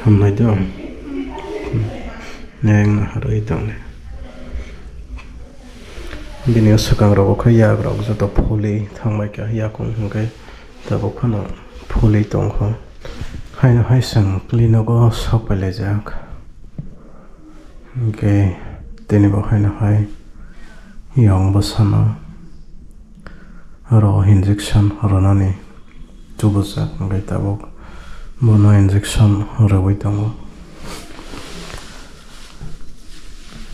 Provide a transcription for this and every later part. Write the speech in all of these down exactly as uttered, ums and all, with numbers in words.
Hamnai do. Neng harwi tong. Bini swkang rogo khe yak rok joto phuli thangbai kha, yakung hwnkhe tabuk phano phuli tongkho. Haino hai chwng clinic o sok pai laijak. Hwnkhe tini bo haino hai yong bwsano oro injection rwnani tubujak, hwnkhe tabuk bono injection rwui tongo.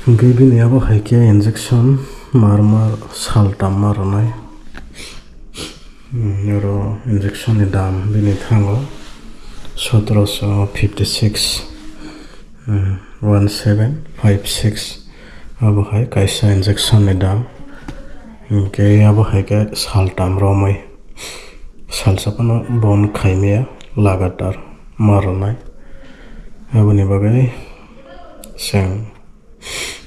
Hwnkhe bini abo hai khe injection mar mar saltam ma rwnai. Hmm, oro injection ni dam bini thango sotoroso fifty six, hmm, one seven five six. Abo hai kaisa injection ni dam. Hwnkhe abo hai khe saltam romwi salsa phano bon khaimaya lagatar ma rwnai. Aboni bagwi chwng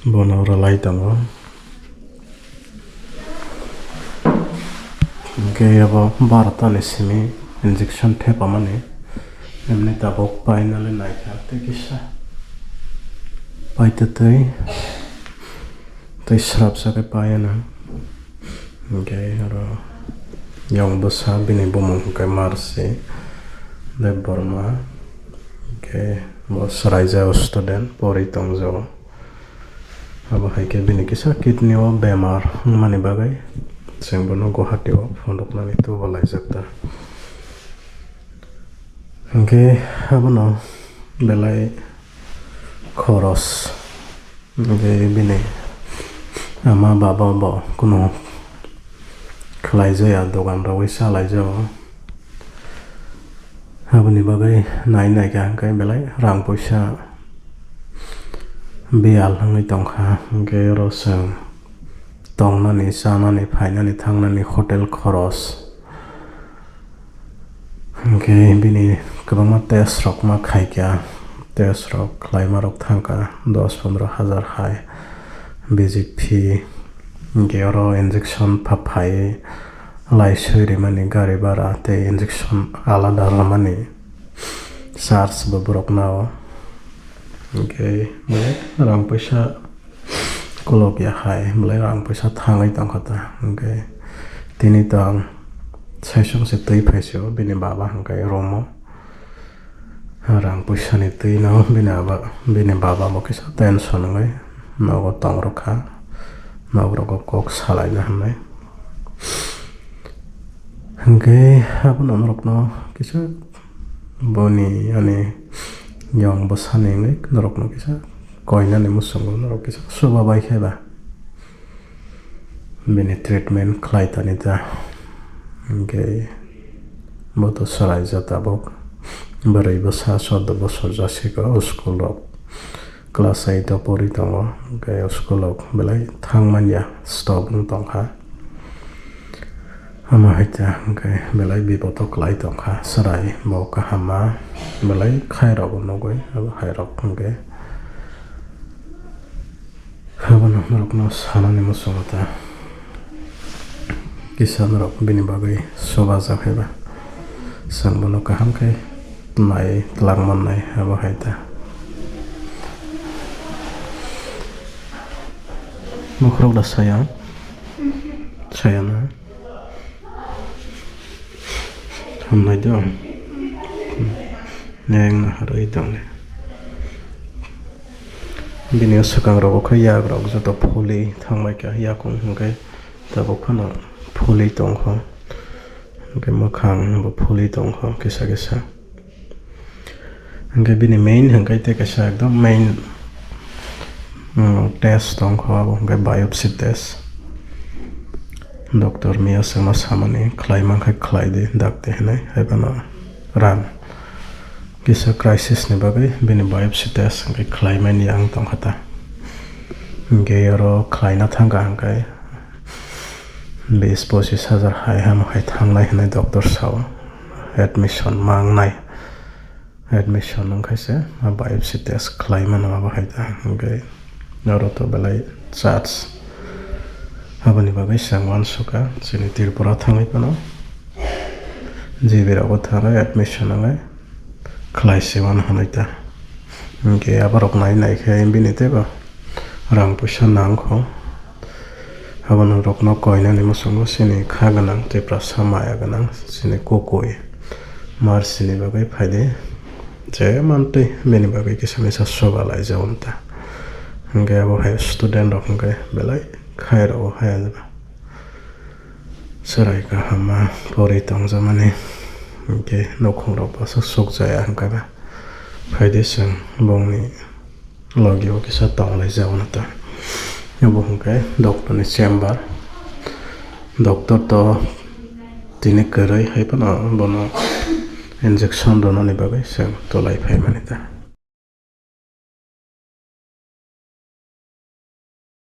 bono rwlai tongo. Hwnkhe abo barota ni simi injection thepamani, emni tabuk painani naikha tei kisa paitwtwi tei srapsa khe paiano. Hwnkhe oro yong bwsa bini bumung hwnkhe Marsi Debbarma, hwnkhe bo chwraijak student porwi tongjago. Abo hai khe bini kisa kidney o bemar wngmani bagwi chwng bono Guwahati o phunuknani tubu laijak ta. Hwnkhe abono belai khoros, hwnkhe bini ama baba bo kunu khlai jaya, dogan rogwi cha lai jago. Aboni bagwi nai nai kha hwnkhe belai rang puisa biyal wngwi tongkha, hwnkhe oro chwng tongnani, chanani, phainani, thangnani hotel khoros, hwnkhe bini kwbangma test rok ma khaikha, test rok khlaima rok thangkha dos pondro hajar hai visit fee, hwnkhe oro injection pha phai lai swi rimani gari bhara tei injection alada rwmani charge bo borok nao. Hwnkhe belai rang puisa kolok ya hai, belai rang puisa thangwi tongkha ta. Hwnkhe tini to ang saichung se twi phaisio bini baba hwnkhe room o. Rang puisa ni twi no bini aba, bini baba bo kisa tension wngwi nogo tong rwkha, nok rogo kok salaina hinwi. Hwnkhe abono norokno kisa boni ani yong bwsani wngwi norokno kisa koinani muchungo norok kisa chubabai khe ba. Bini treatment khlai tani ta. Hwnkhe bo to chwraijak tabuk. Bwrwi bwsa chwddo bosor jasiko, o school rok class eight o pori tongo. Hwnkhe o school rok belai thang manya, stop wng tongkha. Omo hai ta hwnkhe belai bipodo kwlai tongkha chwrai, bo kaham ma belai khairokbo nugwi abo hairok hwnkhe. Abono norokno sanani muchungo ta. Kisa norok bini bagwi chubajak hai ba. Chwng bono kaham khe nai twlang mannai abo hai ta. Bokhorok da saya? Saya na? Hamnai do. Neng harwi tong le. Bini swkang rogo khe yak rok joto phuli thangbai kha, yakung hwnkhe tabuk phano phuli tongkho. Hwnkhe mwkhang bo phuli tongkho kisa kisa. Hwnkhe bini main hwnkhe tei kaisa ekdom main, mm, test tongkho, abo hwnkhe biopsy test. Doctor miya swngma samani khlai mankha khlai di dakti hinwi, hai phano rang kisa crisis ni bagwi bini biopsy test hwnkhe khlai mani ang tongkha ta. Hwnkhe oro khlaina thangkha hwnkhe bis pochis hajar hai hamo hai thangnai hinwi doctor sao. Admission mangnai. Admission wngkha se, a biopsy test khlai mano abo hai ta, hwnkhe oro to belai charge. Aboni bagwi chwng uansukha, chini Tripura thangwi phano G B rogo thangwi admission wngwi khlai se uan hwnwi ta. Hinkhe aborok nai nai khe bini teibo rang puisa nang kho. Abono rokno koinani muchungo chini kha gwnang, Tiprasa maya gwnang, chini kukui Marsi ni bagwi phaidi. Je mantwi bini bagwi kisa misa soba laijak ta. Hinkhe abo hai student rok hinkhe belai khairok o hai. Chwrai kaham ma pori tongjakmani, hinkhe nukhungrok bwswk sukjaya hinkhe ba. Phaidi chwng bongni logi o kisa tonglaijak ta. Obo hinkhe doctor ni chamber. Doctor to tini kwrwi hai phano bono injection rwnani bagwi chwng tolai phaimani ta.